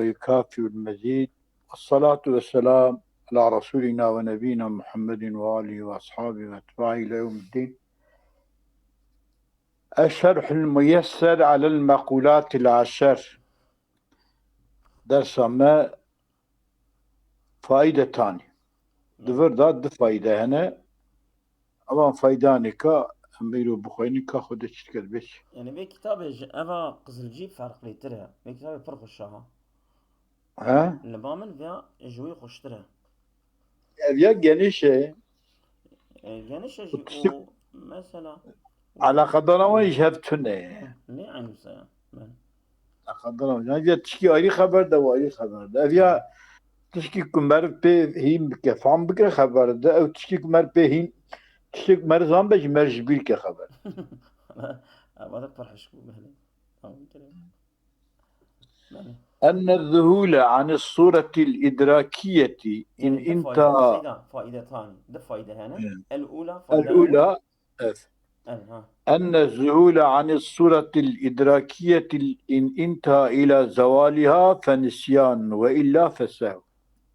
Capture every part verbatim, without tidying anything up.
الكافي والمزيد. والصلاة والسلام على رسولنا ونبينا محمد وآله وأصحابه وأتباعه إلى يوم الدين. الشرح الميسر على المقولات العشر. Dersa me faidetanî. Di vir de du faîde hene. Evan faydanê ka em îro bixwînin ka Xwedê çi dike dibê çi. Yani vê kitabê ji eva Qizilcî ferqlîtir e. Vê kitabê pir xweş e ha. He? Li ba min vêya ji wî xweştir e. Ev ya geniş e. E, geniş e jî û mesela Eleqedara wan ji hev tune ye. Lê eynî wisa ye. Belê. Eleqedara wan. Yani ya tişkî ayrî xeber de û ayrî xeber de. Ev ya tişkî ku meriv pê hîn bike, fam bike xeber de. Ew tişkî ku meriv pê hîn, tişkî ku meriv zan be jî meriv ji bîr ke xeber. Ev de pir hişk bû, belê. Tamam, belê. أن الذهول عن الصورة الإدراكية إن انتهى. Faîdetanî. Du faîde hene. Evet. El ula, faîde. El ula, evet. El, ha. أن الذهول عن الصورة الإدراكية إن انتهى إلى زوالها فنسيان وإلا فسهو.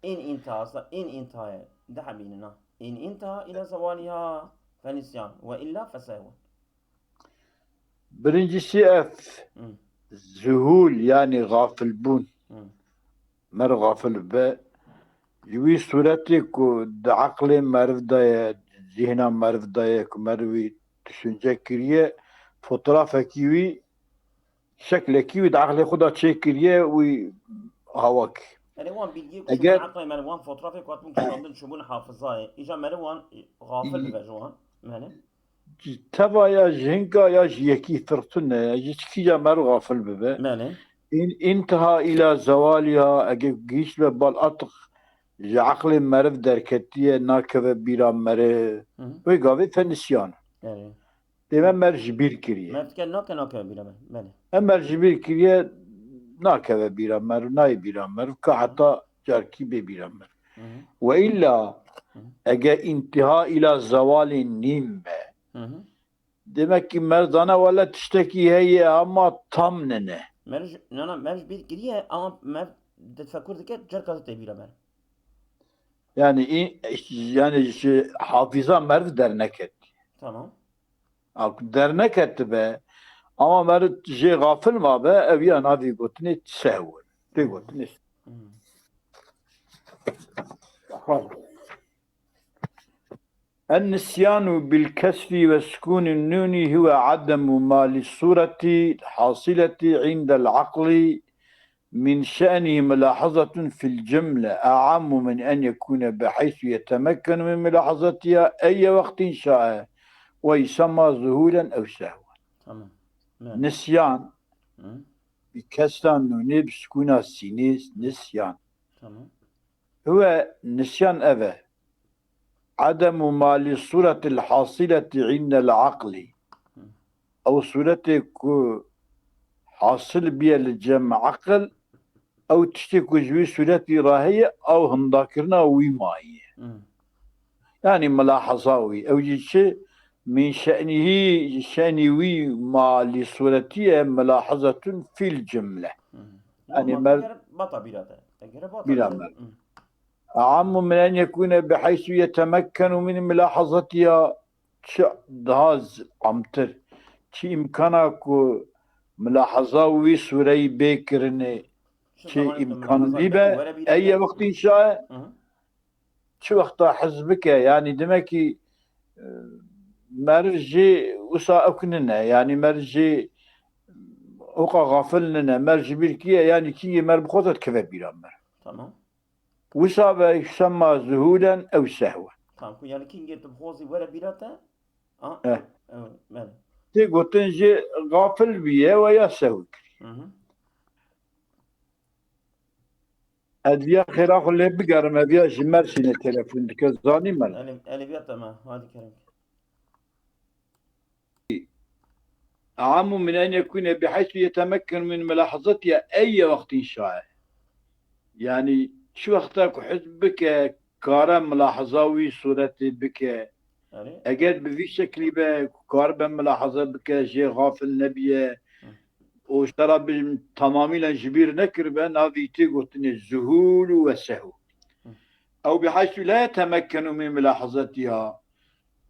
In intaha, in intaha. Daha bînin ha. In intaha ila zewaliha fenisyan ve illa fesehwe. Birincisi ev Hı. zuhul, yani gafilbûn. Hı. Meriv gafil be. Ji wî sûretê ku di eqlê meriv de ye, zihna meriv de ye, ku meriv wî düşünce kiriye, fotoğrafekî wî, şeklekî wî di eqlê xwe de çêkiriye, wî hawa kir. Erê wan bilgiyê ku Eger çûbûn eqlê meriv, wan fotoğrafê ku hatibûn kişandin çûbûn hafizayê. Îca meriv wan gafil dibe ji wan. Belê. Teva ya ji hinka ya ji yekî firq tune ye. Ji çi kîja meriv gafil bibe. Belê. In, intiha ila zewaliha, ege gihîşt be bal atiq ji eqlê meriv derketiye, nakeve bîra meriv. Hı hı. Wê gavê fenisyan. Belê. Dê me meriv ji bîr kiriye. Meriv dike nake, nakeve bîra meriv. Belê. Em meriv ji bîr kiriye, nakeve bîra meriv, nayê bîra meriv, ka heta carkî bê bîra meriv. Hı hı. Ve illa Hı hı. ege intiha ila zewalê nîm be. Hı hı. Demek ki meriv zane wele tiştekî heye ama tam nine. Meriv ji, na, na, meriv ji bîr kiriye ama meriv di tefekur dike, carka tê bîra meriv. Yani, in, yani ji hafiza meriv derneket. Tamam. A ku derneketibe, ama meriv jê gafil mabe, ev ya navê gotinê sehw e. Tê gotinê. Hmm. النسيان بالكسر وسكون النون هو عدم ما للصورة الحاصلة عند العقل من شأنه ملاحظة في الجملة أعم من أن يكون بحيث يتمكن من ملاحظتها أي وقت شاء ويسمى ذهولا أو سهوا. Tamam. Evet. Nisyan. Hı. Bi kesra nûnê bi sukûna sînê nisyan. Tamam. Huwe nisyan ev e. Ademu ma li suretil hasileti indel aqlî. Ew sûretê ku hasil biye li cem aqil, ew tiştê ku ji wî sûretî re heye, ew hindakirina wî mayî ye. Hmm. Yanî milahaza wî. Ew jî çi? Min şe'nîhî, şe'nî wî ma li sûretî ye, milahazetun fîl cimle. Hmm. Yanî Ama mer- eger bata bîra te. Eger bata Bîra bîra te. mer. Hmm. Aammu min en yekûne biheysu yetemekkenu min milahazatiha, çi daha z-, amtir, çi îmkana ku milahaza wî sûreyî bê kirinê, çi îmkan nîbe, ey ye wextî şaye, çi wexta hez bike, yanî demek ki, e, meriv jê wisa ewk nine, yanî meriv jê oqa xafil nine, meriv ji bîr kiye, yanî kîngê meriv bixwaze dikeve bîra meriv. Tamam. Wisa ve yusemma zuhulen ew sehwen. Tamam, ku yani kîngê tu bixwazî were bîra te? Ha? Eh. Evet, evet. Tê gotin jî gafil bîye we ya sehw kiriye. Hı hı. Ez viya xêra xwe lê bigerim, ev ya ji Mersînê telefon dike, zanî me. Elê, elê viya te me, hadi kerem. Amu min en yekûne biheysu yetemekkenu min milahazatiha eyye wextin şae. Yanî çi wexta ku hizb bike, kare milahaza wî sûretê bike. Erê. Eger bi vî şeklî be, ku karibe milahaza bike, jê xafil nebiye, Hı. û ji te re bêjim tamamîlen ji bîr nekiribe, navê wî tê gotinê zuhûl û we sehw. Ew bihaysu la yetemekkenu min mulahazetiha.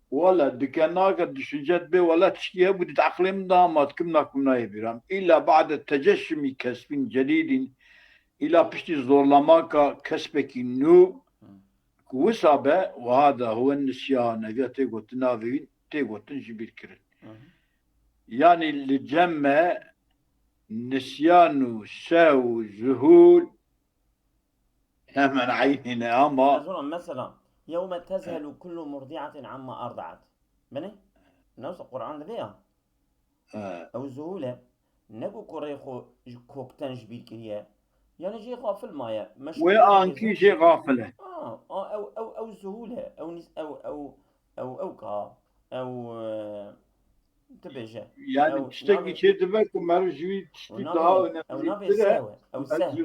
Wele dike nake, düşünce dibê wele tiştî hebû di eqlê min de, ama dikim nakim nayê bîra min. Îlla ba'de teceşşumî kesbin cedîdin, îlla piştî zorlemaka kesbekî nû ku wisa be, we hada huwe nisyan, eviya tê gotin navê wî tê gotin ji bîr kirin. Yanî li cem me nisyan û sehw û zuhûl hemen eynî ne ama. Mesela, mesela, yewme tezhelu kullu murdi'atin amma erda'at. Bine? Newsa Qur'an de vê ya. He. Ew zuhûl e. Ne ku kurê xwe ji kokten ji bîr kiriye. Yani jê xafil maye. Meşgûl Wê ankî jê xafil e. Ha, a, ew, ew, ew zuhûl e. Ew nis-, ew, ew, ew, ew ka. Ew, e, tu bêje. Yani ew tiştekî navê çê dibe ku meriv ji wî tiştî ew navê, daha ew navê önemlîtir e. Sehw e. Ew sehw.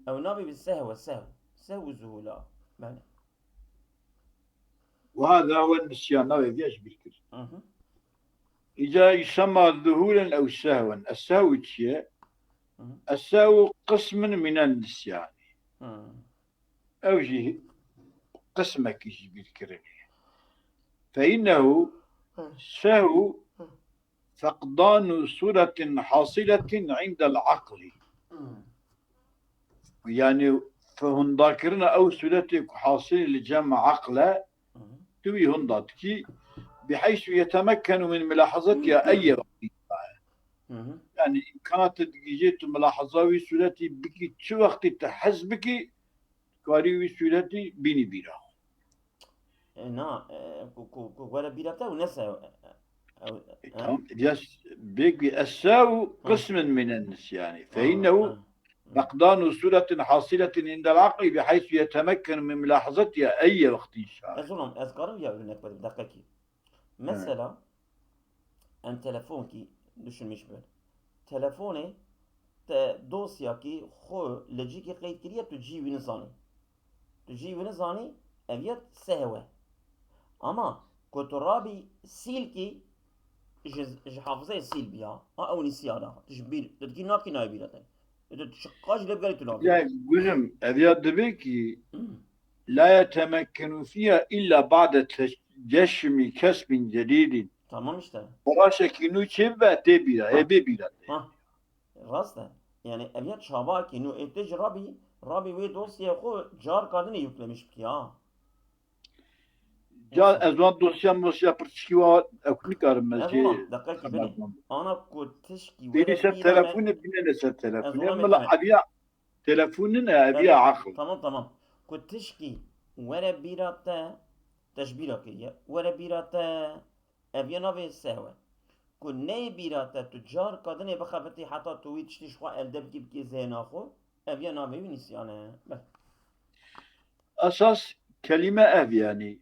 Ew navê bi sehw e, sehw. Sehw û zuhûl a. Bele. Û hada we nisyan navê viya ji bîr kir. Hı hı. Îca yusema zuhûlen ew sehwen. Es-sehw çi ye? Hı hı. Es-sehw qismin minen nisyanî. Hı. Ew jî qismekî ji bîr kirinê. Fe innehu sehw feqdanu sûretin hasiletin indel aqlî. Hı. Yani, fe-, hindakirina ew sûretê ku hasilî li cem eql e, Hı hı. tu wî hinda dikî, biheysu yetemekkenu min mulahazetiha ey wextî. Hı hı. Yani, îmkana te digihîjê tu mulahaza wî sûretî bikî, çi wextî te hez bikî, karî wî sûretî bînî bîra xwe. E, na, e, ku, ku, ku were bîra te û ne sehw, e, e, e, e. Tamam, ya bêkî es-sehw qismin minen nisyanî. Fe innehu feqdanu sûretin hasiletin indel aqlî biheysu yetemekkenu min mulahazetiha ey wextî şa. Ez olam, ez karim ya örnek vereyim, dakikekî. He. Mesela, em telefonkî düşünmüş bin. Telefonê te dosyakî xwe li cîkî qeyd kiriye, tu cî wî nizanî. Tu cî wî nizanî, ev yek sehw e. Ama ku tu rabî sîl kî, ji, ji hafizeyê sîl biya, a ew nîsiyana, tu ji bîr, tu dikî nakî nayê bîra te. Tu çiqas jî lê bigerî tu nakî. Ya guzim, ev ya dibe kî, Hmm. la yetemekkenu fiha illa ba'de teceşşumi kesbin cedîdin. Tamam işte. Xwe raşekî nû çê bibe, tê bîra, hê bê bîra te. Ha. Rast e. Yani ev ya çavakî nû ê tu ji rabî, rabî wê dosyê xwe carka dinê yüklemiş bikî ha. Ca ez wan dosya mosya pirçikî wa ew nikarim ez jê. Tamam, deqekî bine. Ana ku tişkî Bêrî were ser bîra me- telefonê, bine ser telefonê. Ez ona Mila me- eviya telefonê ne, eviya Evet, aqil. Tamam, tamam. Ku tişkî were bîra te, te ji bîra kiriye. Were bîra te, ev ya navê sehwe. Ku neyê bîra te tu carka dinê bixebitî heta tu wî tiştî ji xwe elde bikî bikî zêna xwe, ev ya navê wî nîsyan e. Bes. Esas kelîme ev, yanî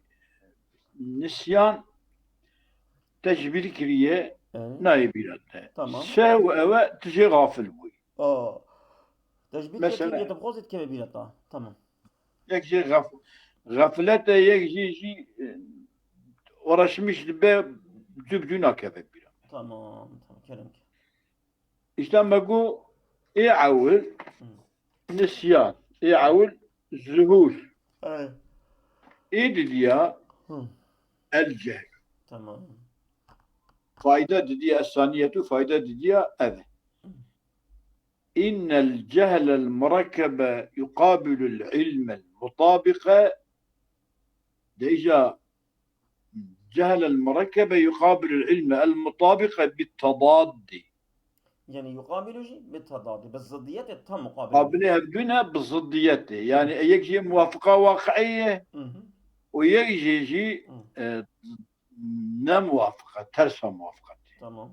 nisyan te ji bîr kiriye, Evet. nayê bîra te. Tamam. Sehw ew e, tu jê xafil bûyî. O. Te ji bîr Mesela- kiriye, tu bi xwe zî dikeve bîra te. Tamam. Yek jê xef-, xeflet e, yek jê jî, e, uğraşmış dibe, cû bi cû nakeve bîra. Tamam, tamam, kerem ki. Îşte me got, ê ewil Hı. nisyan, ê ewil zuhûl. Evet. Ê didiya Hı. el cehl. Tamam. Fayda didiya esaniyetu, fayda didiya ev. Hı. İnnel cehlel murekkebe yuqabilul ilmel mutabike. De îca Cehl el-murekkebe yuqabilul ilme el-mutabike bit tedaddi. Yani yuqabilu jî bit tedaddi. Bi ziddiyetê tam muqabil. Qabilê hevdû ne, bi ziddiyetê. Yani yek jê muwafika waqi'ê ye Hı hı. û yek jê jî, Hı. e, ne muwafika, tersa muwafika. Tamam.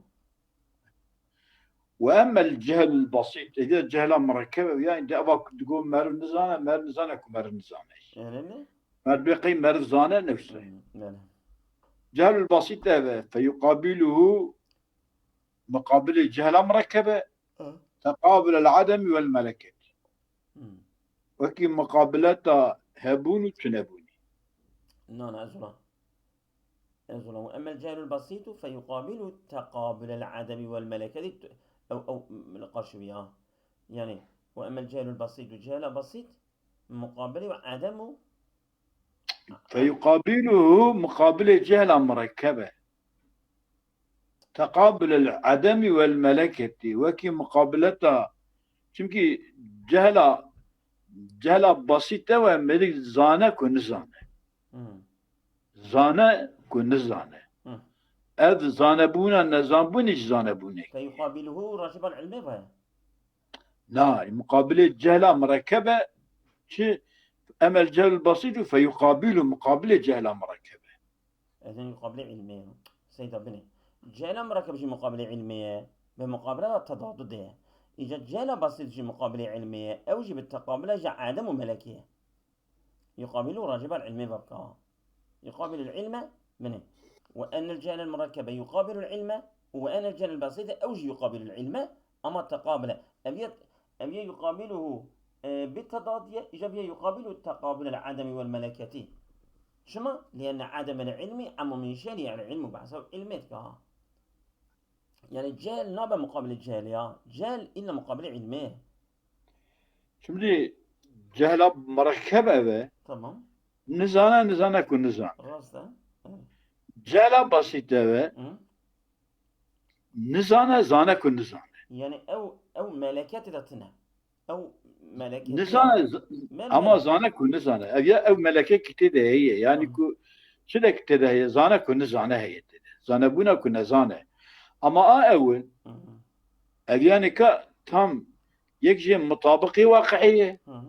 Ve emmel cehlul besît, êdî cehla mirekkebe, ya êdî eva ku digo meriv nizane, meriv nizane ku meriv nizane. Öyle mi? Meriv qey meriv zane nefse. Hmm, öyle. Cehlul besît ev e, fe yuqabiluhu, muqabilê cehla mirekkebe, Hı. teqabul el ademi vel meleket. Hmm. Wekî muqabileta hebûn û tunebûnî. Na, na, ez ulan. Ez ulan. Emmel cehlul besîtu fe yuqabilu teqabul el ademi vel meleketi. Ew, ew, li qarşî wî ya. Yani, وأما الجهل البسيط, cehla besît, muqabilî wî edem û فيقابله مقابلة جهلة مركبة. تقابل العدم والملكة. Wekî muqabileta, çimkî cehla, cehla basît e we mêrik zane ku nizane. Hmm. Zane ku nizane. Hı. Ev zanebûna nezanbûnê jî zanebûnê. فيقابله راجب العلم ve. Na, muqabilê cehla murekkebe çi? Emel cehl basît û feyuqabilu muqabilê cehla murekkebe. Ezen muqabilê ilmê ye. Seyda binê. Cehla murekkeb jî muqabilê ilmê ye. Bi muqabile de tedadu de ye. Îca cehla basît jî muqabilê ilmê ye. Ew jî bi teqabile ji edem û melekê ye. يقابل راجب العلم ve bika. يقابل العلم binê. وأن الجهل المركب يقابل العلم، وأن الجهل البسيط ew jî يقابل العلم, ama teqabile. Ev ye, ev ye يقابله, e, bi tedadiye, îca ye يقابل تقابل العدم والملكة. Çima? لأن عدم العلم أعم من شأنه, yani ilm û behsa ilmê dike ha. Yani cehl nabe muqabilê cehl ya. Cehl illa muqabilê ilmê. Şimdi cehla murekkeb eve. Tamam. Nizane, nizane ku nizane. Rast e. Evet. Cehla basît eve. Hı? Nizane, zane ku nizane. Yani ew, ew meleketê de tine. Ew meleketê. Nizane z- Me- ama me- zane ku nizane. Ev ya ev meleke ki tê de heye. Yani Hı. ku çilek tê de heye. Zane ku nizane heye tê de. Zanebûna ku nezane. Ama a ewil, Hı hı. ev yani ka tam yek jê mutabiqê waqi'ê ye. Hı hı.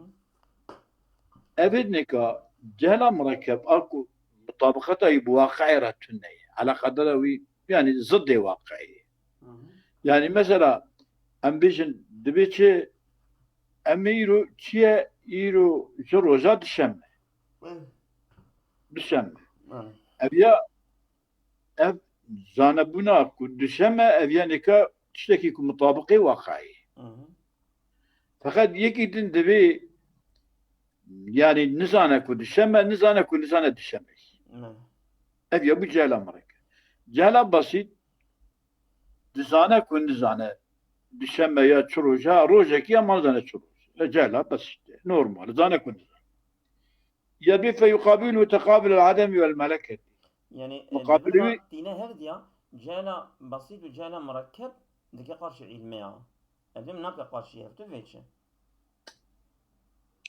Ev ê nika cehla murekkeb a ku mutabiqeta wî bi waqi'ê re tune ye. Eleqedara wî yani zidê waqi'ê ye. Hı hı. Yani mesela em bêjin dibê çi, em ê îro çi ye, îro ji roja dişeme. Evet. Dişeme. Evet. Ev ya ev zanebûna ku dişeme ev ya nika tiştekî ku mutabiqê waqi'ê ye. Hı hı. Feqet yekî din divê yani nizane ku dişeme, nizane ku nizane dişeme. Evet. Ev ya bu cehla murekkeb. Cehla basît dizane ku nizane dişeme ya çi roja, rojekî ya ma nizane çi roja. Ya cehla basît e. Normal. Zane ku nizane. Ya bê feyuqabilu teqabil el ademi vel meleket. Yani, e, Muqabilî dibina tîne hev diya, cehla basît û cehla murekkeb dike qarşî ilmê ya. Ev ê nake qarşî hev, tu vê çi?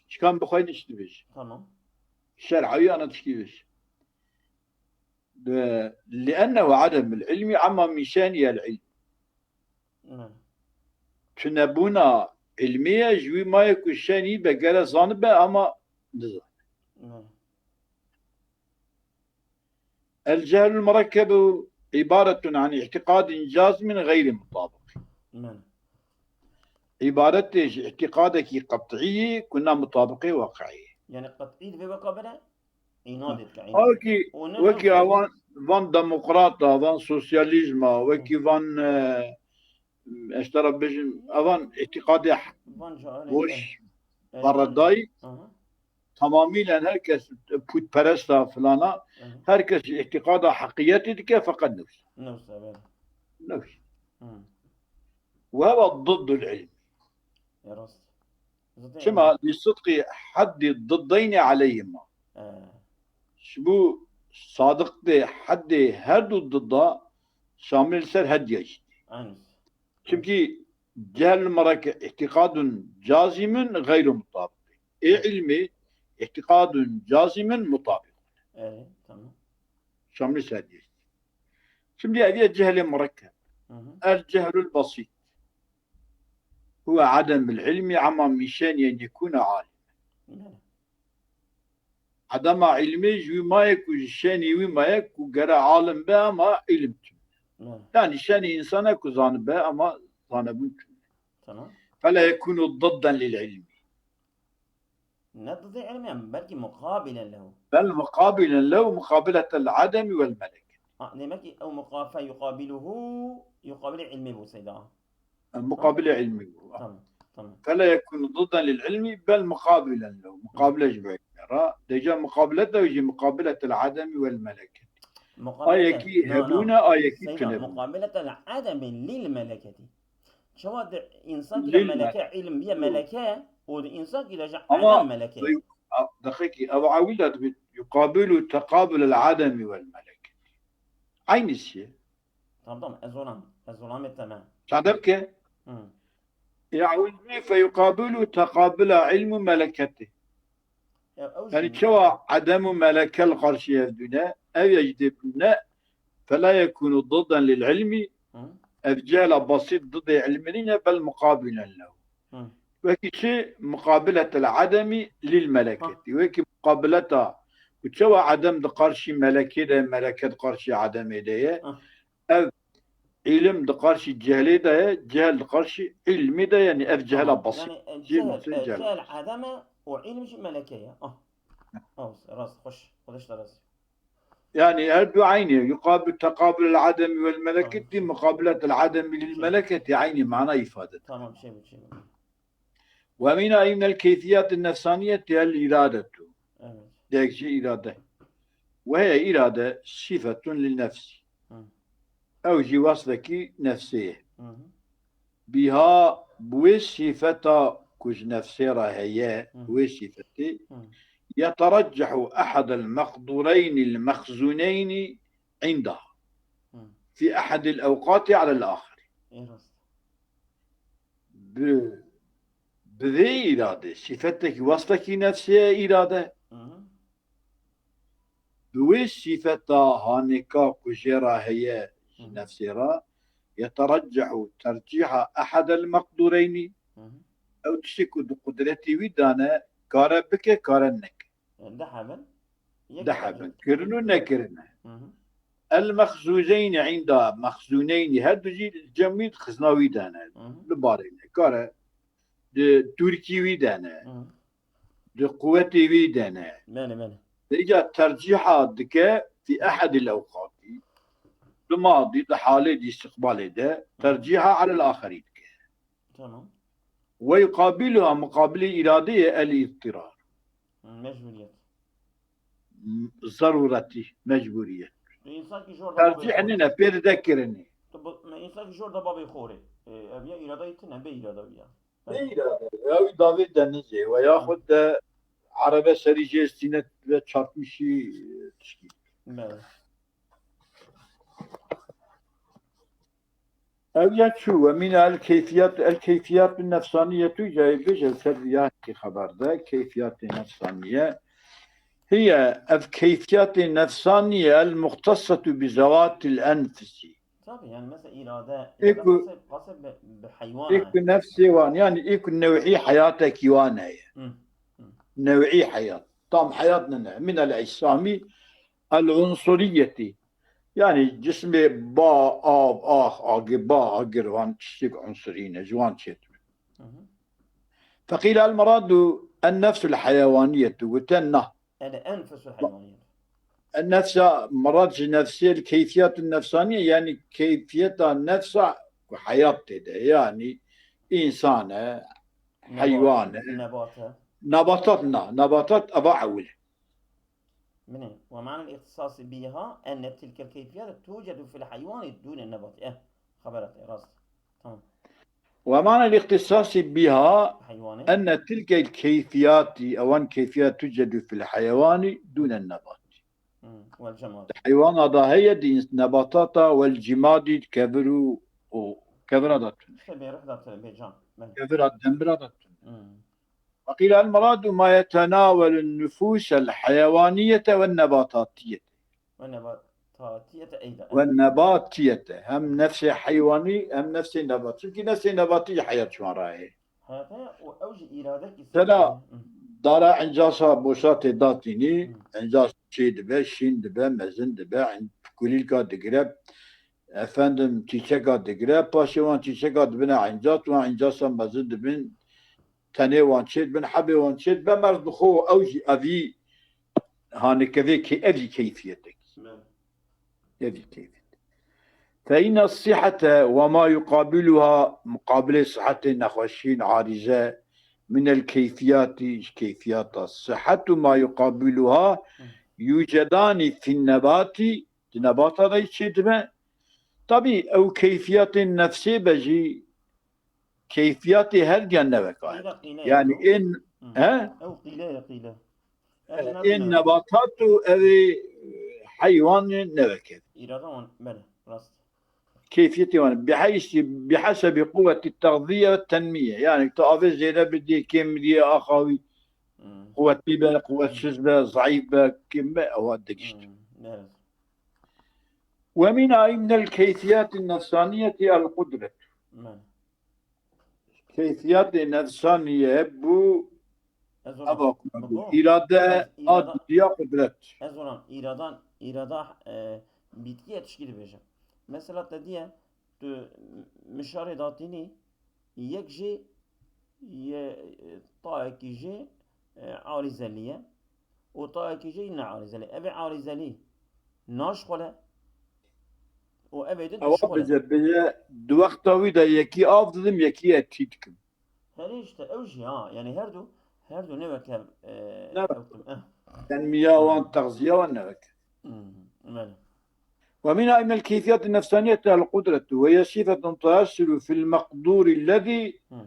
Çikan bixwayne çi dibêje. Tamam. Şer'a wî ana tişkî bêje. Bi-, لأنه عدم العلم عم من شأنه العلم. Ne. Tunebûna ilmê ye ji wî maye ku şenî be gere zanibe ama nizane. Ne. الجهل المركب عبارة عن اعتقاد جازم غير مطابق. Ne. Îbaretê ji îtîqadekî qet'î ye ku ne mutabiqê waqi'ê ye. Yani qet'î divê weka bire, înadê dike, Ha, înadê. wekî, Û ne wekî ne- avan, van demokrata, van sosyalîzma, wekî van, e, ez te re bêjim, evan îtîqadê Van cahil, boş, e, e, paradayî, aha, tamamîlen herkes putperesta filana, aha. herkes ji îtîqada heqiyetê dike, feqet newsa. Newsa, evet. Newsa. Hı. Ve heva dıddul ilm. Ya rast. Zıddı Çima yani. Li sidqî heddî diddeynî aleyhima. Ee, Ji bo sadiqtê heddê her du didda şamil ser hediya jî. Aynı. Çimkî cehl mereke îtîqadun cazimun gayru mutabik. Ê ilmî îtîqadun cazimun mutabik. Evet, tamam. Şamil ser hediya jî. Şimdi ev ye cehlê murekkeb. Hı hı. El cehlul basit. Huve ademul ilmi amma min şen en yekune alim. Evet. Adama ilmê ji wî maye ku ji şenî wî maye ku gere alim be ama ilim tune. Evet. Yani şenî insana ku zanibe ama zanebûn tune. Tamam. Fela yekunu didden lil ilmi. Ne dıdê ilmi, belki mukabilen lehu. Bel mukabilen lehu mukabiletel ademi vel melek. Ha, demek ki ev mukafe yukabiluhu, yukabili ilmi bu seyda. Mukabile ilmi bu. Tamam, tamam. Fela yekunu didden lil ilmi bel mukabilen lehu. Mukabile ji bo ilmi ra. Deca mukabilet de jî mukabiletel ademi vel melek. Mukabilete- Ayekî No, no. hebûne, ayekî Seyda, tune. mukabiletel ademi lil meleketi. Çawa di însankî de meleke, îlim biye meleke û di însankî de jî Ama edem meleke. Deqekî, ev ewil de dibit yuqabilu teqabul el ademi vel meleket. Aynı şey. Tamam, tamam, ez olam. Ez olam eteme. Çadem ke? Hı. Ewil fe yuqabilu teqabula ilmu meleketi. Ya, ew Yani jî- çawa edem û meleke li qarşî hev dûne, ev ya jî dê bûne, fela yekunu didden lil ilmi, Hı. ev cehla basit didê ilmi nîne, bel muqabilen lehu. Hı. Wekî çi? Muqabiletel edemi lil meleketi. Wekî muqabileta ku çawa edem di qarşî melekê de, meleke di qarşî edemê de ye. Hı. Ev îlim di qarşî cehlê de ye, cehil di qarşî ilmê de ye, yani ev cehla Tamam. basit. Yani, e, Cehil cehl, basit, e, cehil. cehl edeme û ilm jî meleke ye. Ah. Ew, rast, xweş. Xweş de rast. Yani her du aynı. Yuqabil teqabul el ademi vel meleketi, Tamam. muqabilet el ademi lil Şey. meleketi aynı mana ifade eder. Tamam, şey bu, şey bu. Ve mina innel keyfiyat nefsaniyeti el iradetu. Evet. Dek jî irade. Ve hiye irade sifetun lil nefsi. Hı. Ew jî wasfekî nefsê ye. Hı hı. Biha bi wê sifeta ku ji nefsê re heye, Hı. wê sifetê, Hı. yeterecehu ehad el meqdureyn el mexzuneyni indaha. Hı. Fi ehad el ewqati ala el axiri. Ê rast. Bi, bi vê îrade, sifetekî, wasfekî nefsê ye îrade. Hı hı. Bi wê sifeta hanêka ku jê re heye ji Hı hı. nefsê re, yeterecehu tercîha ehad el meqdureynî, Hı hı. ew tiştê ku di qudretê wî de ne, kare bike, kare neke. Yani de hebin. Yek De hebin. Hebin. Kirin û nekirine. Hı hı. El mexzûzeynî inda mexzûneynî, her du jî cem wî di xizna wî de ne. Hı hı. Li barê ne. Kare di tûrkî wî de ne. Hı hı. Di quwetê wî de ne. Mene, mene. Vêca tercîha dike fî ehedî lewqatî. Di madî, di halê, di îstiqbalê de tercîha alel axerî dike. Tamam. Ve yuqabiluha, muqabilê îradeyê el îttirar. Hı, mecburiyet. Zerûretî, mecburiyet. Tu însan ki jor da Tercîh babê nîne, pê dide kirinê. Tu bu, me însan ki jor da babê xorê. E, ev ya îrada îtin, em bê îrada ya. Ne îrade? Ya wî davê denizê ve yaxud de erebe serî jê stîne ve çarpmışî tişkî. Bele. Ev ya çû, ve mîna el keyfiyat, el keyfiyat nefsaniyetu, cayê bêje ser ya ki xeber de, keyfiyatê nefsaniye. Hiye ev keyfiyatê nefsaniye el muxtesetu bi zewatil enfisi. Tabii, yani mesela irade, Ê irade ku- xase, xase bi, bi heywan Ê e. ku nefsê wan, yani ê ku new'î heyatekî wan heye. Hı. New'î heyat. Tam heyat nene. Min el ecsamî el unsuriyetî. Yani cismê ba, av, ax, agir, ba, agir wan tiştek unsurî ne, ji wan çêdibe. Hı hı. Feqîl el meradu en nefsul heyewaniyetu, gote na. El enfesul heywaniyet. En nefsa, merad ji nefsê, el keyfiyatun nefsaniye, yani keyfiyeta nefsa ku heyat tê de, yani însan e, heywan e. Nebat e. Nebatat na, nebatat eva ewil e. Bine. Ve ma'nel ihtisasi biha enne tilkel keyfiyat tucedu fil heyvani dune nebat. Eh, xeberat e, rast. Tamam. Ve ma'nel ihtisasi biha Heyvani. enne tilkel keyfiyati, ewan keyfiyat tucedu fil heyewani dune nebat. Hı, vel cemal. Heywana da heye, di nebatata, vel cimadi, kevir û, û kevira da tune. İşte bê ruh da tune, bê can. Bele. Kevira, demira da tune. Hı. Ve qîle el meradu ma yetenavelun nufusel heyewaniyete ve nebatatiyete. Ve nebatatiyete eyda. Ve nebatiyete. Hem nefsê heywanî hem nefsê nebat. Çünkü nefsê nebatî heyat ji wan re heye. Heyat heye û ew jî îrade ki Sela Hı. dara encasa boşa tê datînî, encas çê dibe, şîn dibe, mezin dibe, en-, kulîlka digire, efendim çîçeka digire, paşê wan çîçeka dibine encat, wan encasa mezin dibin, tenê wan çê dibin, hebê wan çê dibe, merz bi xwe ew jî evî hanikevê kê-, ev jî keyfiyetek. Bele. Ev jî keyfiyet. Fe inne sihete ve ma yuqabiluha, muqabilê sihetê nexweşîn, arize, minel keyfiyatî, ji keyfiyata sihet û ma yuqabiluha yucedanî fin nebatî, di nebata de jî çêdibe. Tabî ew keyfiyatên nefsê be jî, keyfiyatê her diyan neveka. Qîle, qîle. Yani en, Hı. He? Ew qîle ye, qîle. Ev En nebatat û ev ê heywanê neveke. Îrada wan, bele, rast. Keyfiyetê wan. Biheysi, bihesebi quwweti teğziye ve tenmiye. Yani tu avê zêde bidî, kêm bidî, axa wî Hmm. quwetli be, quwetsiz be, zayıf be, kêm be, ewa digişt. Hmm. Evet. Ve min ay minel keyfiyatî nefsaniyetî el qudret. Bele. Keyfiyatê nefsaniye bu. Ez ona, eva ku bu, bu, îrade, ez îrada, a diya qudret. Ez ona îradan, îrada, e, bitkiye tişkî dibêje. Mesela te diye tu mişarê datînî yek jê ye, e, tayekî jê, e, arîzelî ye. Û tayekî jê ne arîzelî. Ev ê arîzelî naşxwele. Û ev ê din Ewa dişxwele. Bêje, bêje, di wexta wî de yekî av didim, yekî etî dikim. Herî işte, ew jî ha, yani her du, her du ne weke, e, ne ew kim, eh. Tenmiya wan, texziya wan ne weke. Hmm, bele. Ve min ay minel keyfiyatî nefsaniyetî el qudretu ve hiye sifetun tuessiru fil meqdûrî lezî Hmm.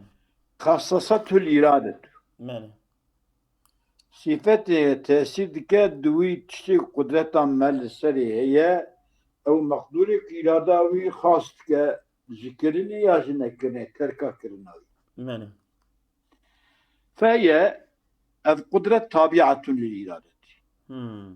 xassasethul îradetu. Bele. Sîfetê tesîr dike di wî tiştê qudreta me li serê heye, ew meqdûrê ku îrada wî xas dike ji kirinê ya ji nekirinê, terka kirina wî. Bele. Feye, ev qudret tabiatun lil îradetî. Hmm.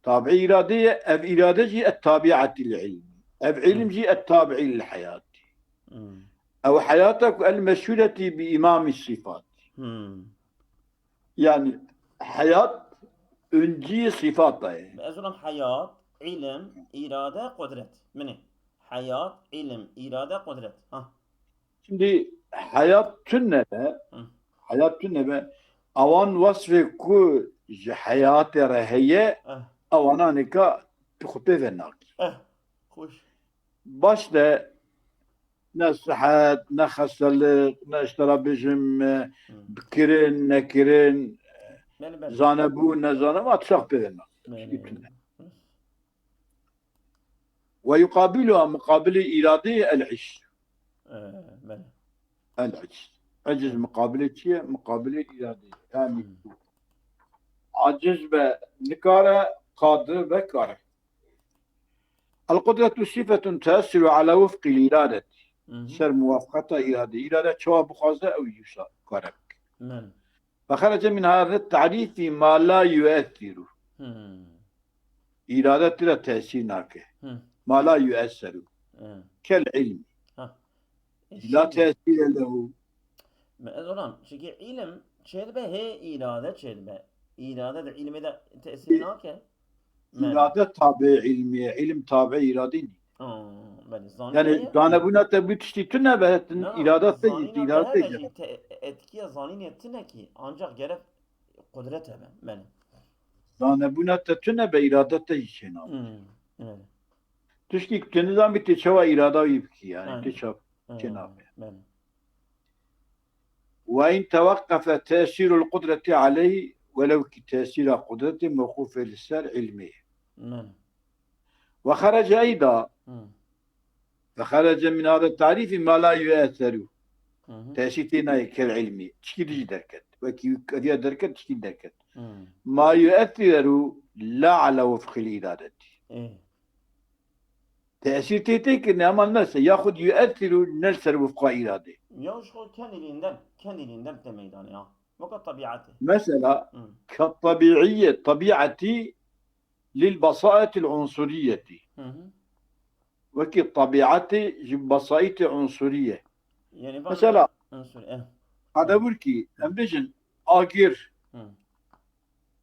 Tabiî îrade ye, ev îrade jî et tabiatî lil ilmî. Ev ilim Hmm. jî et tabiî lil heyatî. Hmm. Ew heyata ku el meşhûretî bi îmamî sifat. Hmm. Yani heyat öncî sifata ye. Ez ulam heyat, ilim, îrade, qudret. Min ê. Heyat, ilim, îrade, qudret. Ha. Şimdi heyat tune be, Hı. heyat tune be, awan wasfê ku ji heyatê re heye, Eh. awana nika tu xwe pê ve nakî. Eh, xweş. Baş de ne sihet, ne xestelik, ne ji te re bêjim, e, Hı. bikirin, nekirin, Bele, bele. Zanebûn, nezanebûn, tişt pê ve nakî. Bele. Tiştî tune. Ve yuqabiluha, muqabilê îradeyê el-icz. Ee, bele. El-icz. Icz muqabilê çi ye? Muqabilê îradeyê. Yani Hmm. aciz be nikare, qadir be kare. El-qudretu sifetun tuessiru ala wifqil îradet. Hı hı. Ser muwafaqeta îrade. Îrade çawa bixwaze ew wisa kare bike. Bele. Ve xerece min hâze ta'rîfî ma la yu'essiru. Hmm. Îrade tira tesîr nake. Hmm. Ma la yu'essiru. Hmm. Kel ilmi. Ha. E, La şimdi tesîre lehu. Me ez olam, çünkü ilim çêdibe, hê îrade çêdibe. Îrade de ilmê de tesîr nake. Me. Îrade tabi ilmiye, ilim tabi îradî nî. Aa, belê, zanîn Yani heye. Zanebûna te bi tiştî tune be, tu Na, îrada te zanîna îrada te te hebe ye. Jî te-, etkiya zanînê tune kî, ancak gerek qudret hebe, belê. Zanebûna te tune be, îrada te jî çênabe. Hmm, evet. Tiştî ku tu nizanî tê çawa îrada wî bikî, yani Aynen. tê çawa Aynen. çênabe. Belê. Ve in teweqqefe tesîrul qudretî aleyh, welew kî tesîra qudretê mewqûfê li ser ilmê. Belê. Ve xerece eyda, Hı. ve xerece min hâze tarîfî ma la yu'eseru. Hı hı. Tesîr tê nayê kel ilmî. Tişkî dijî derket. Wekî kediya derket, tişkî derket. Hı. Ma yu'esiru la ala wifqil îradetî. Ê. Tesîr tê tê kirinê, ama nese, yaxud yu'esiru ne li ser wifqa îradê. Ya ji xwe kendiliğinden, kendiliğinden te meydanê ya. Weke tabiatê. Mesela, Hı. ke tabiiye, tabiatî lil basaitil unsuriyetî. Hı hı. Wekî tabiatê ji basaitê unsuriye. Yani bak Mesela, unsur, eh. Qadebûrkî, em bêjin, agir. Hı.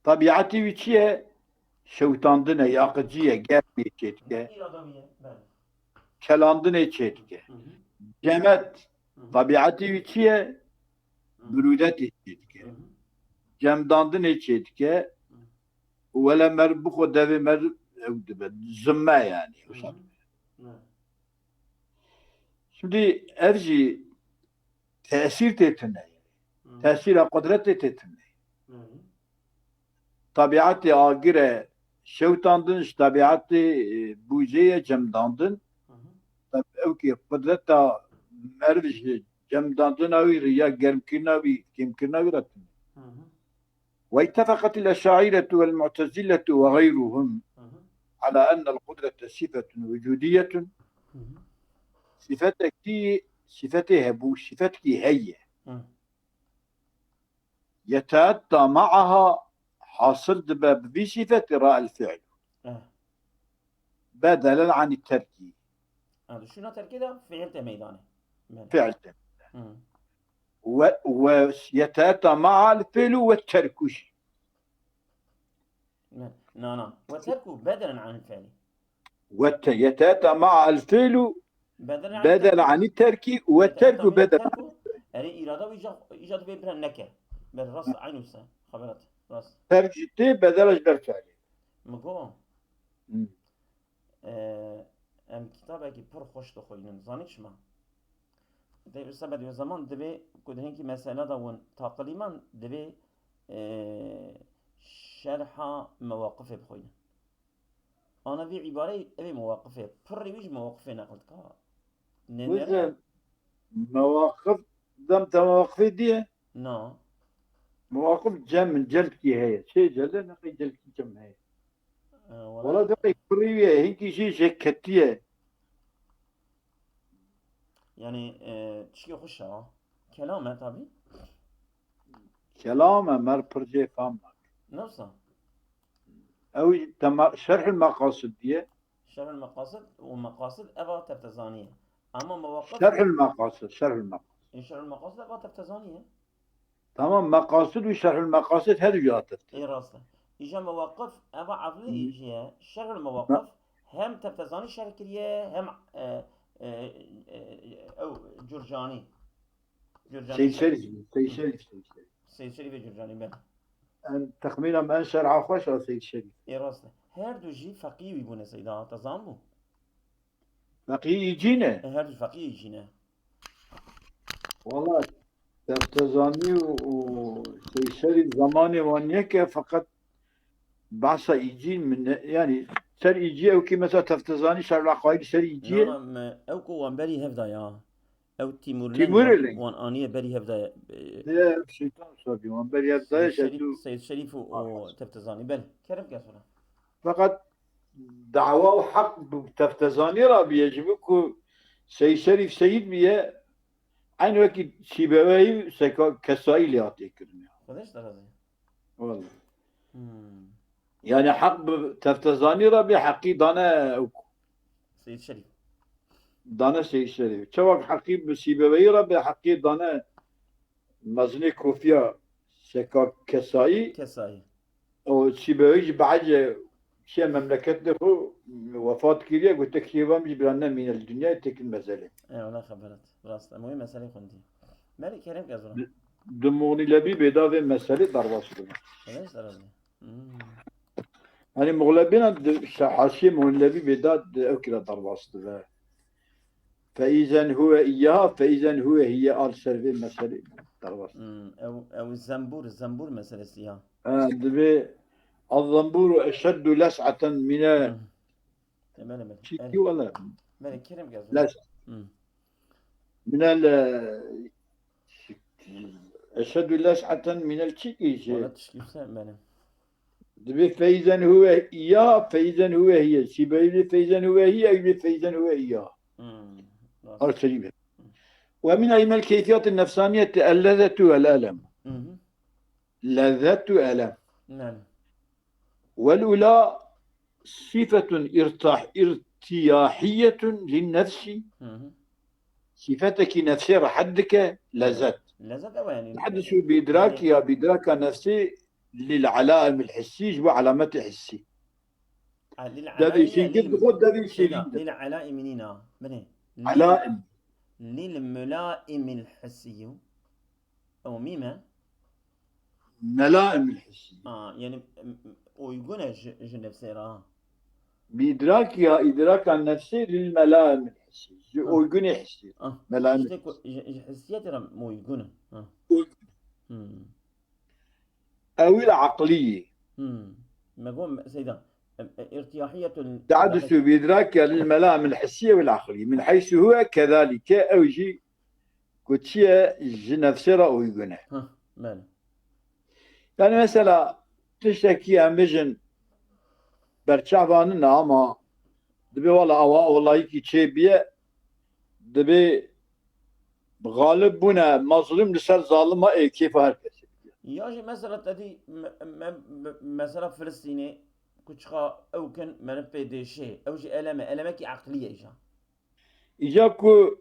Tabiatê wî çi ye? Şewitandin e, yaqicî ye, germê çêdike. Îrada wî ye, belê. Çelandinê çêdike. Hı hı. Cemed, Hı hı. tabiatê wî çi ye? Hı. Birûdetê çêdike. Hı hı. Cemdandinê çêdike. Hı. Wele mer bixwe devê mer ew dibe. Zimme yani. Hı hı. Wisa dibe. Evet. Şimdi ev jî tesîr tê tune. Hı. Tesîra qudretê tê tune. Hı hı. Tabiatê agir e şewtandin, ji tabiatê, e, bûcê ye cemdandin. Hı hı. Tab-, ew kê qudreta merv ji Cemdandina wî re ya germkirina wî, kêmkirina wî re tune. Hı hı. واتفقت الأشاعرة والمعتزلة وغيرهم Hı hı. على أن القدرة صفة وجودية. Hı hı. Sifetekî, sifetê hebû, sifetkî heye. Hı. يتأتى معها, hasil dibe bi vî sifetê re الفعل. Eh. بدلا عن الترك. Ha, di şûna terkê de fiil tê meydanê. Belê. Fiil tê. Hı. Ve, ve yeteta ma'al fi'lu ve terku jî. Ne, na, na. Ve terku bedelen anil fi'li. Ve te-, yeteta ma'al fi'lu Bedelen anil bedel terku. Anil terki ve Yeteta terku ma'al bedel. Terku. Erê, îrada wî îca, îca divê bira neke. Belê, rast, aynı wisa. Xeberat. Rast. Terk jî tê, bedel ji ber fi'lê. Mi got. Hı. Ee, em kitabekî pir xweş dixwînin. Zanî çima? Dê, sebedî zaman divê ku di hinkî mesela de win taqilî man, divê, ee, şerha mewaqifê bixwînin. Ana vî îbareyê evê mewaqifê. Pirrê wî ji mewaqifê neqil dika. Nênere? Wizem, mewaqif, dem te mewaqifê diye? Na. Mewaqif cem, celkî heye. Çê celde neqey celkî cem heye. E, wala. Wala demek kurî ye, hinkî jî jê ketiye. Yani, e, tişkî xweş e. Kelam e tabi. Kelam e, mer pir jê fam nake. Nasıl? Ew tema-, Şerhul Maqasid diye. Şerhul Maqasid û Maqasid eva teftezanî ye. Ama mewaqif Şerhul Maqasid, Şerhul Maqasid. E, Şerhul Maqasid eva teftezanî ye. Tamam, Maqasid û Şerhul Maqasid her du ya tefte. Ê rast e. Îja mewaqif eva evlî Hı. jî ye. Şerhul Mewaqif hem teftezanî şerh kiriye hem, e, e, e, ew Curcanî. Curcanî Seyd şerh. Şerîf, Seyd Şerîf, Seyd Şerîf. Seyd Şerîfê Curcanî, belê. Em texmîna me en şerha xweş a Seyd Şerîf. Ê rast e. Her du jî feqî wî bûne Seyda, te zan bû? Feqî îcî ne? E, her du feqî îcî ne. Wala, teftezanî û, û Seyşerî zamanê wan yek e, feqet behsa îcî min ne, yani ser îcî ew kî mesela teftezanî şerla qayîl ser îcî ye. Na, na, me, ew ku wan berî hev da ya. Ew Timurleng Timurleng. Wan, wan aniye berî hev da ya. E, De, şeytan sabî, wan berî hev da ya, Seyd Şerîf, Seyd Şerîf û, û Teftezanî. Belê, kerem ke sona. Feqet dawa û heq bi teftezanî re biye, ji bo ku Seyşerîf seyîd biye, eynî wekî Sîbeweyî û Seka-, Kesayî lê hatiye kirin ya. Xwedê ji te razî. Wele. Hmm. Yani heq bi teftezanî re bê, heqî dane ew ku. Seyîd Şerîf. Dane Seyîd Şerîf. Çewek heqî bi Sîbeweyî re bê, heqî dane mezinê kofiya Seka Kesayî. Kesayî. O Sîbeweyî jî behece çiye memleketê xwe wefat kiriye, gote kiyê van jî bira nemîne li dinyayê têkin mezelê. E, wala xeberat. Rast. Em wê meselê xwendî. Belê kerem ke zora. Di, di Muxnî Lebî bêda vê meselê derbas bibin. Xwedê ji te razî. Hmm. Hani Muxlebîna di şe-, haşiyê Muxlebî bêda di ew kira derbas dibe. Feizen huve iyyaha, feizen huve hiye al ser vê meselê derbas. Hmm, ew, ew zembûr, zembûr meselesi ya. Ha, divê, "Az-zembûru eşeddu les'eten mine." Hmm. Temel, temel. Çi Evet. ki wala? Belê, kerem gel. Les. Hmm. Minel, e, eşeddu les'eten minel çi ki şey? Wala tişkî wisa, belê. Divê feyzen huve ya, feyzen huve hiye. Sîbeyî divê feyzen huve hiye, ew divê feyzen huve ya. Hmm. Rast. Al serî be. Ve min eymel keyfiyatin nefsaniyeti el-lezetu vel-elem. Hı hı. Lezetu elem. Belê. Vel ula sifetun irtah-, irtiyahiyetun lin nefsi. Hı hı. Sifetekî nefsê rehet dike, lezet. Lezet ew e, yani. Tehdisu bi idraki ya bi idraka nefsê lil alaimil hissî, ji bo alametê hissî. Ha, lil Devê alaimi, şingir lil, bi xwe devê şeyda, şêrîn de. Lil alaimi nîna. Binê. Lil, Alaim. Lil mulaimil hissî. Ew mîm e? Melaimil hissî. Ha, yani, em, em, uygun e ji, ji nefsê re, ha. Bi idraki ya idraka nefsê lil melaimil hissî. Ji Ha. uygunê hissî. Ha. Melaimil Tiştê ku hissî. ji, ji hissiyetê re uygun e. Ha. Uygun. Hmm. Ewil aqliyê. Hmm. Me got, Seyda, em, e, irtiyahiyetul Tehdisu bi idraki ya lil melaimil hissî ewil aqliyê. Min heysu huve kezalike, ew jî ku çi ye ji nefsê re uygun e. Heh, belê. Yani mesela tiştekî em bijin berçavane ne ama dibê wala awa olayîkî çêbiye, dibê xalib bûne mazlûm li ser zalima ê kêfa her kesê bike. Ya jî mesela te dî me, me, me, mesela Filistînê ku çiqa ew kin meriv pê dêşê, ew jî elem e, elemekî eqlî ye îja. Îca ku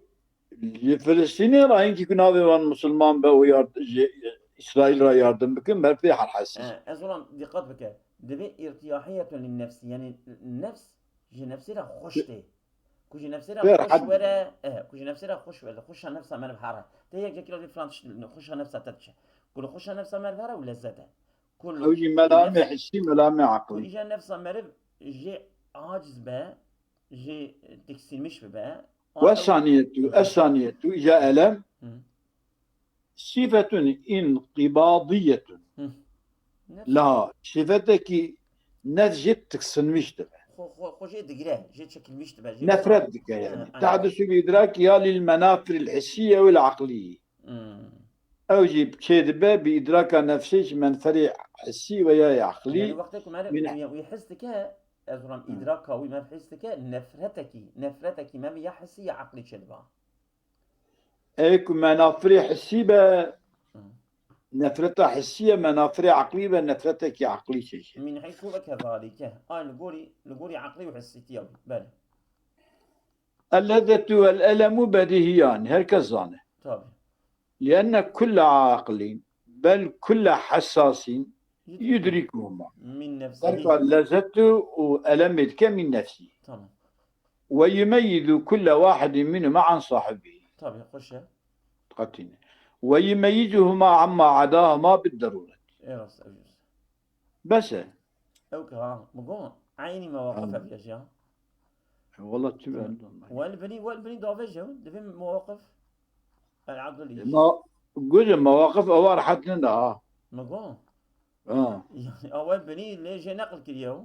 ji Filistînê re hinkî ku navê wan misilman be û yard-, ji Îsraîl re yardim bikin, ber pê her hesî. He, ez olam dîqet bike. Divê îrtiyahiyetun lin nefsî, yani nefs ji nefsê re xweş tê. Ku ji nefsê re Pê xweş rehet. Were, e, ku ji nefsê re xweş were, xweşa nefsa meriv here. Te yek yekî re dî filan tişt xweşa nefsa te diçe. Ku li xweşa nefsa meriv here û lezzet e. Ku li Ew jî melamê nefs-, hissî, melamê ku eqlî. Îca nefsa meriv jê aciz be, jê tiksinmiş bibe. Ve saniyetu, es saniyetu, îca elem, Hı. Sifetun inqibadiyetun. Hı. Nefs- La, sifetekî nefs jê tiksinmiş dibe. Xwe, xwe, xwe jê digire, jê çekilmiş dibe, jê Nefret dike yani. Hı, aynen. Tahdusu bi idraki ya lil menafiril hissiye vel aqliye. Hmm. Ew jî çê dibe bi îdraka nefsê ji menferê hissî ve ya aqlî. Yani wextê ku meriv Min- wî, wî his dike, ez dizanim Hmm. îdraka wî meriv his dike, nefretekî, nefretekî meriv ya hissî ya aqlî çê dibe. Ê ku menafirê hissî be, Hmm. nefreta hissî ye, menafirê aqlî be, nefretekî aqlî çêşe. Min heysu ve kezalike. Ay li gorî, li gorî aqlî û hissîtiya wî. Belê. El-lezzetu vel-elemu bedîhiyan. Her kes zane. Tabii. Lienne kulle aqlin, bel kulle hessasîn yudrikuhuma. Min nefsihi. Derka lezzetu û elemê dike min nefsî. Tamam. Ve yumeyyizu kulle wahidin minhuma an sahibihi. Tabii, xweş e. Diqetîne. Ve yumeyyizuhuma amma adahuma bid deruret. Ê rast, ev jî. Bes e. Ew ki ha, min got, eynî mewaqif Ha. ev ya jî ya. Wala çi Tamam. ben Wel binî, wel binî davêje, divê mewaqif. El Abdulî. Ma, guzê mewaqif ewa rehet nida ha. Min got. Ha. Yani, a wel binî lê jê neqil kiriye o.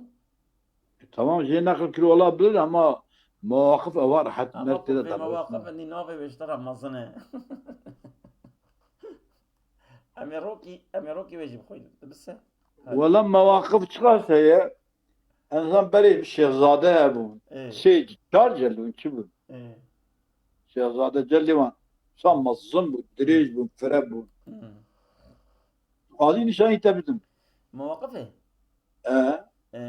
E, tamam, jê neqil kir wala bilir ama mewaqif ewa rehet Ama nerd têde vê da mewaqif indi navê wê ji te re mezin e. Em ê rokî, em ê rokî wê jî bixwînin. Bise. Wela mewaqif çiqas heye? Enzan berê şêxzade hebûn. Ê. Sê, çar cel bûn, çi bûn? Ê. Şêxzade celê wan. Sa mezin bûn, dirêj bûn, fire bûn. Hmm. Azî nîşanî te bidim. Mewaqifê? E. E,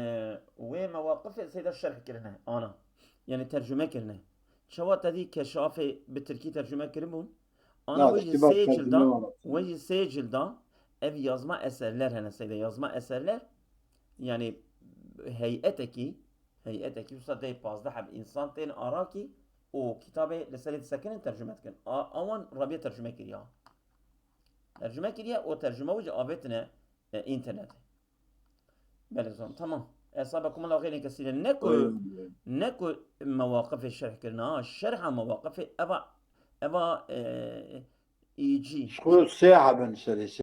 wê mewaqifê seyda şerh kirine, ana. Yani tercüme kirine. Çawa te dî Keşafê bi tirkî tercüme kiribûn? Ana Na, wê jî sê cilda, wê jî sê cilda ev yazma eserler hene seyda. Yazma eserler, yani hey'etekî, hey'etekî, wisa dey pazdeh heb insan tên arakî û kitabê li serê disekinin tercüme dikin. A, awan Rabiye tercüme kiriya. Tercüme kiriye û tercüme wî jî avêtine, e, înternetê. Belê zon, tamam. Hesaba ku mala xêrê kesî ne ku, Oy. Ne ku mewaqifê şerh kirine, ha, şerha mewaqifê eva, eva, e, îcî. Ji xwe sê hebin serê, sê